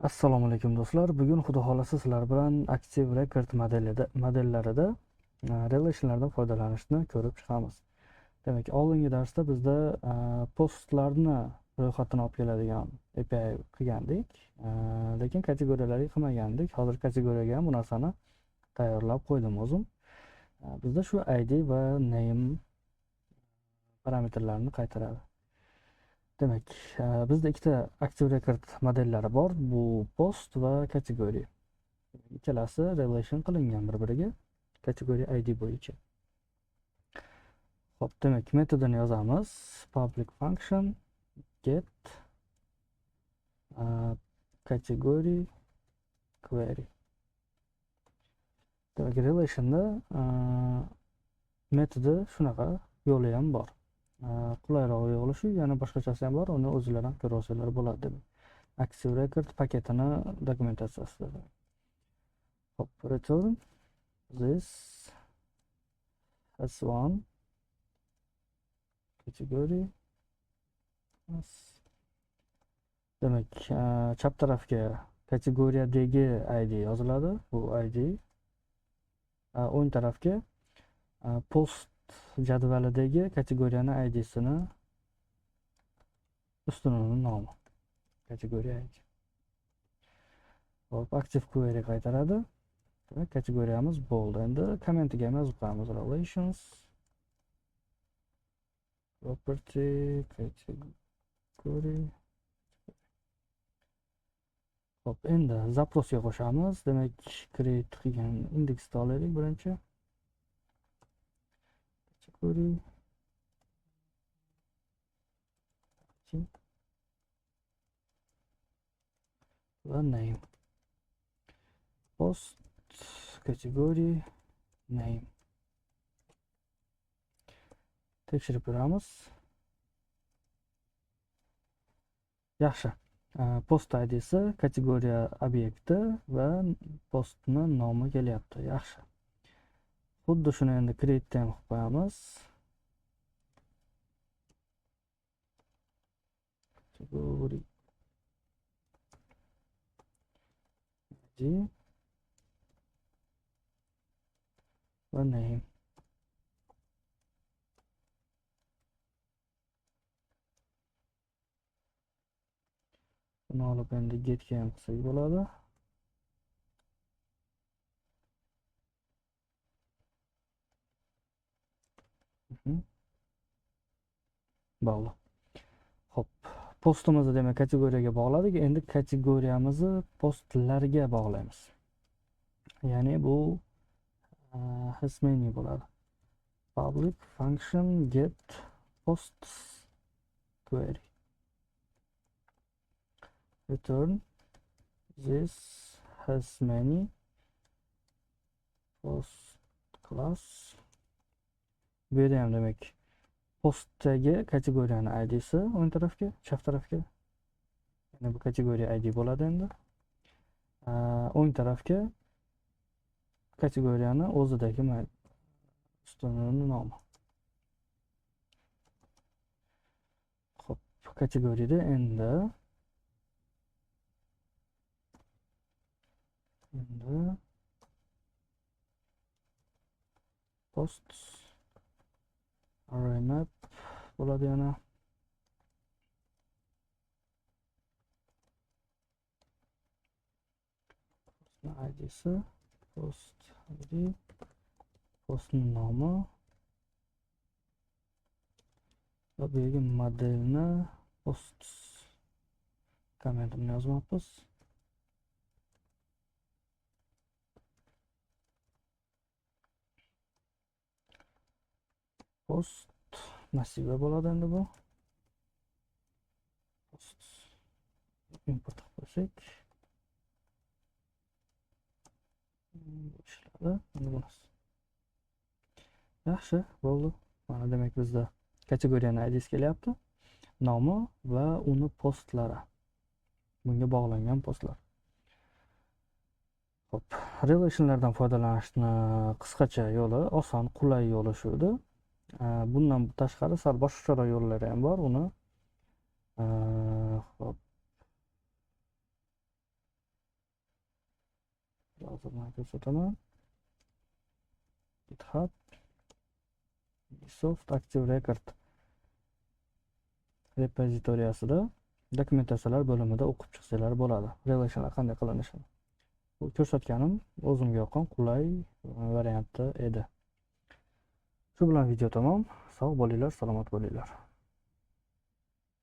Assalomu alaykum do'stlar. Bugun xudo xolasa sizlar bilan Active Record modellarida relationlardan foydalanishni ko'rib chiqamiz. Demak, oldingi darsda bizda postlarni ro'yxatini olib keladigan API qilgandik, lekin kategoriyalarga qilmagandik. Hozir kategoriyaga ham bu narsani tayyorlab qo'ydim o'zim. Bizda shu ID va name parametrlarini qaytaradi. Demak, bizda ikkita Active Record modellari bor. Bu post va kategoriya. Ikkalasi relation qilingan bir-biriga kategoriya ID bo'yicha. Xo'p, demak, metodini yozamiz. Public function get category query. Demak, relationda metodi shunaqa yo'li ham bor. Qulayroq yo'li shu, yana boshqachasi ham bor, uni o'zinglar ham ko'ra olsanglar bo'ladi demak. Active Record paketini dokumentatsiyasida. Xo'p, return this s1 category s. Demak, chap tarafga kategoriyadagi ID yoziladi, bu ID. O'ng tarafga post jadvalidagi kategoriyani I D'sini ustunini nomi. Kategoriya ID. Xo'p, active query qaytaradi. Demak, kategoriyamiz bo'ldi. Endi kommentiga ham yozib qo'yamiz. Relations property category. Xo'p, endi zaprosga qo'shamiz. Demak, create qilgan indeksni olaylik birinchi. Category va name. Post category name. Tekshirib ko'ramiz. Yaxshi. Post I D'si kategoriya obyekti va postni nomi kelyapti. Yaxshi. Xuddi shuni endi create ham qilib qo'yamiz. Category ID va name. Buni olib endi getga ham qilsak bo'ladi. Bog'liq. Xo'p, postimizni demak kategoriyaga bog'ladik. Endi kategoriyamizni postlarga bog'laymiz. Ya'ni bu has many bo'ladi. Public function get posts query. Return this has many post class. Bu yerda ham demak postdagi kategoriyani I D'si o'ng tarafga, chap tarafga. Ya'ni bu kategoriya ID bo'ladi endi. O'ng tarafga kategoriyani o'zidagi ustunini nomi. Xo'p, kategoriyada endi post array map bo'ladi yana. Postni I D'si, post ID, postni nomi va bu yerga modelni post kommentini yozmoqmiz. Post massivi bo'ladi endi bu. Post import qilib qo'ysak. Bu ishladi. Endi bunisi. Yaxshi, bo'ldi. Mana demak bizda kategoriyani I D'si kelyapti. Nomi va uni postlari. Bunga bog'langan postlar. Xo'p, relationlardan foydalanishni qisqacha yo'li, oson, qulay yo'li shu edi. Bundan tashqari sal boshqacharoq yo'llari ham bor. Uni, xo'p, Hozir man ko'rsataman. GitHub Soft Active Record repozitoriyasida dokumentatsiyalar bo'limida o'qib chiqsanglar bo'ladi, relationlar qanday qilinishini. Bu ko'rsatganim o'zimga yoqqan qulay varianti edi. Shu bilan video tamom. Sog' bo'linglar, salomat bo'linglar.